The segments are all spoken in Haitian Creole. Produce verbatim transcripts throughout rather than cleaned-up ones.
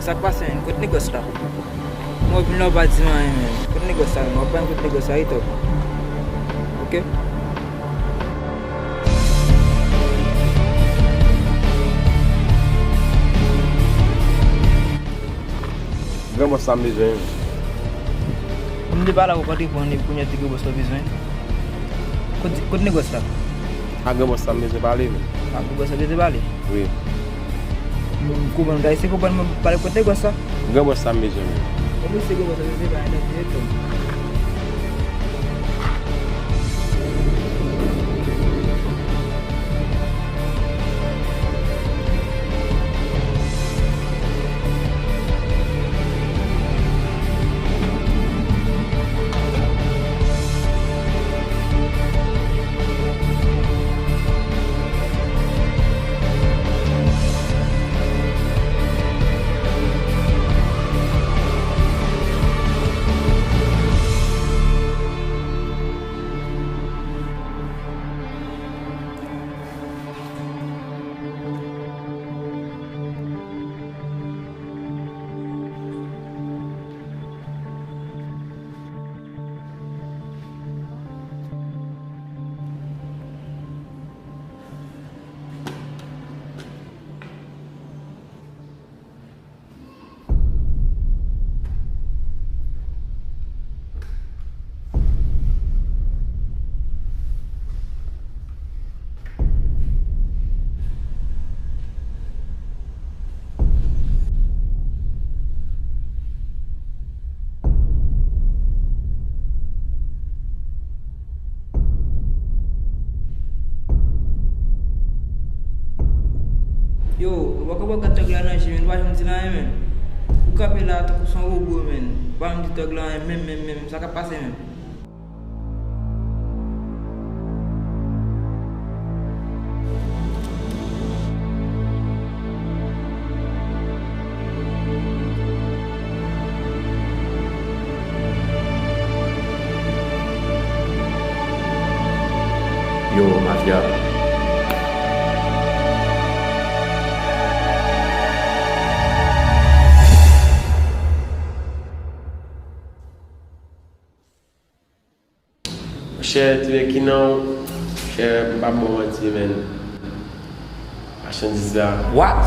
Sa k pase, menn? Kot negòs la? Mwen vin la, w pa di m anyen, menn. Kot negòs la, menn? W ap bay m kot negòs la, wi, Tòg. Oke? Granmòs sa m bezwen, wi. M te pale avè w, pa w te konn kounye a te granmòs la w bezwen. Kot, kot negòs la? A granmòs sa m bezwen pale, wi. A granmòs la w bezwen pale? Wi. M konprann, guys, se konprann mwen pale kot negòs la. Granmòs sa m bezwen, wi. Bon, mesye, granmòs sa w bezwen pale, nan dirèk, non. Yo, ou pa kapab gad Tòg la nan je, menn, ou pa janm di l anyen, menn. Ou kanpe la tankou se yon wobo, menn. Ou pa janm di Tòg la anyen, menm, menm, menm. Sa k ap pase menm? Yo, mafya. Monchè, ti nèg ki nan w, monchè, m p ap ba w manti, menn. Machandiz la. What?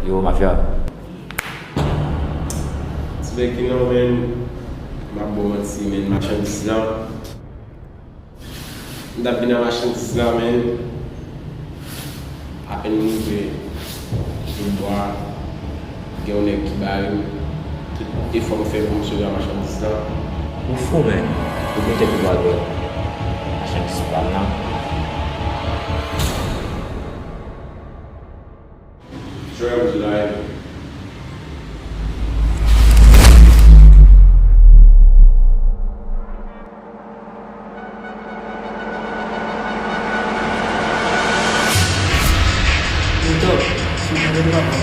Yo, mafya. Ti nèg ki nan w, menn, m p ap ba w manti, menn. Machandiz la. M t ap vin a machandiz la, men apèn m rive sou bò a, gen yon nèg ki bare m. Tout efò m fè pou m sove a machandiz la. Ou fou, men. Ou gen tèt ou pa dwòl. Machandiz pa m nan. Jwè m di la, e. Yo, Tòg, si w tande m, papa.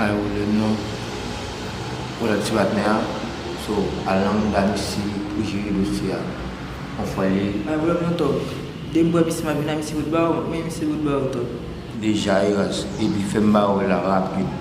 Ay, ou lè non. Ou la ti patnè a. So, al nan mouda misye pou jere dosye a. Yon fwa li. Ay, vrèman, Tòg. Depi m wè misye, m ap vin a misye bout ba w, men misye bout ba w, Tòg. Deja, Eras, epi fè m ba w la rapid.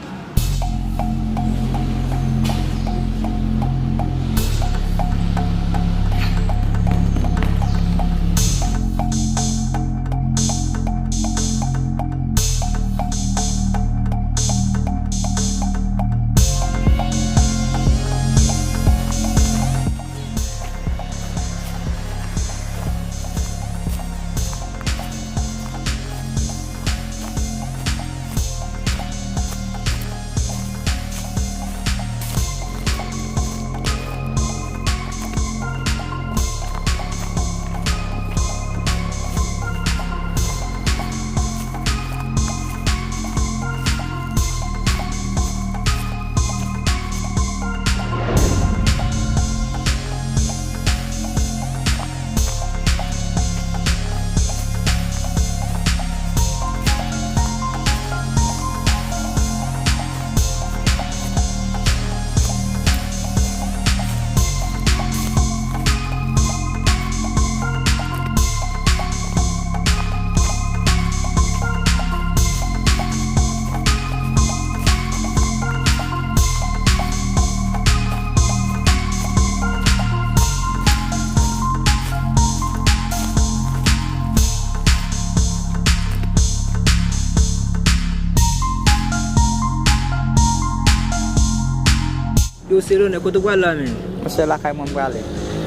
Yo, Selonè, kote w pral la menm? Monchè, lakay mwen m prale.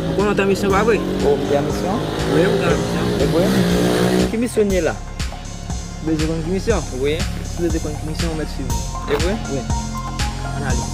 Ou konnen w t an misyon, pa vre? O, m te an misyon? Wi, ou te an misyon. E vre? Ki misyon n ye la? Bezwen konn ki misyon? Wi. Si w bezwen konn ki misyon, ou mèt swiv mwen. E vre? Wi. Ann ale.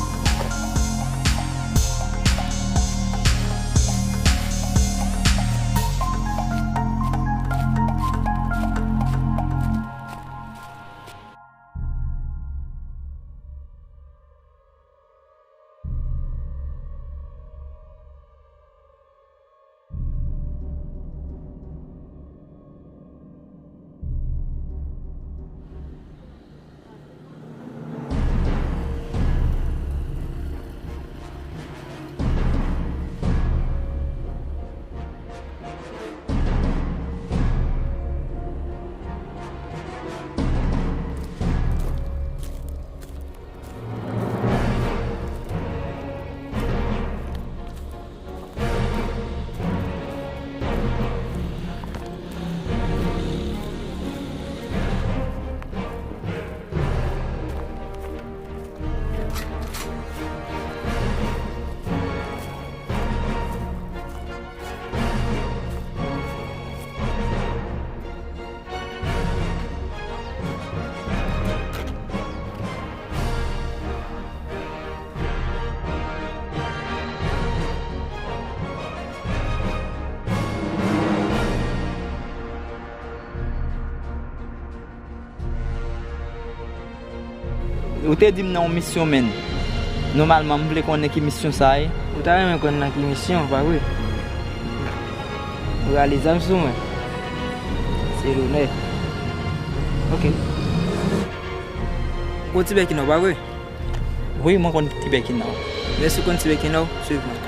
Ou te di m nan yon misyon, menn. Nòmalman, m vle konnen ki misyon sa ye. Ou ta renmen konn nan ki misyon, pa vre? Ou rale zam sou mwen. Selonè. Oke. Ou Tibèkina, pa vre? Wi, mwen konn Tibèkina. Men si w konn Tibèkina, swiv mwen.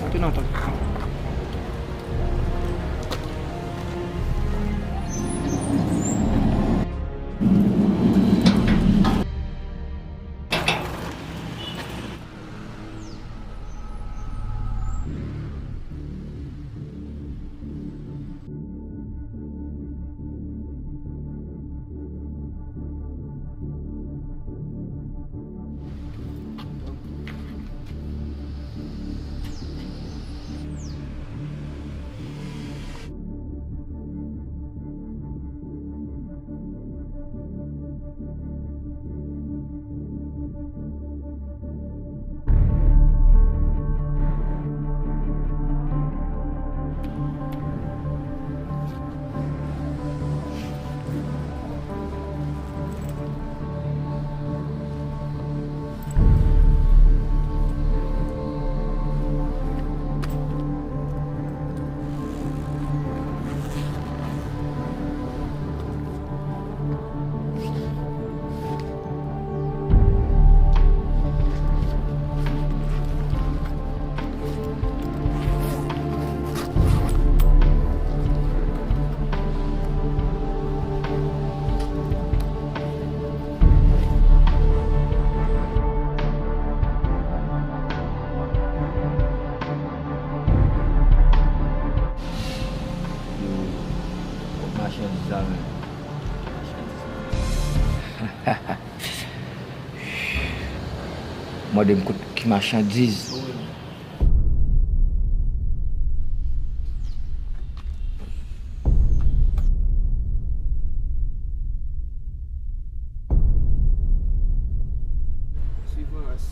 Antre nan tan. Yo, kot machandiz la menm? Mande m kot ki machandiz. Swiv mwen, Ras.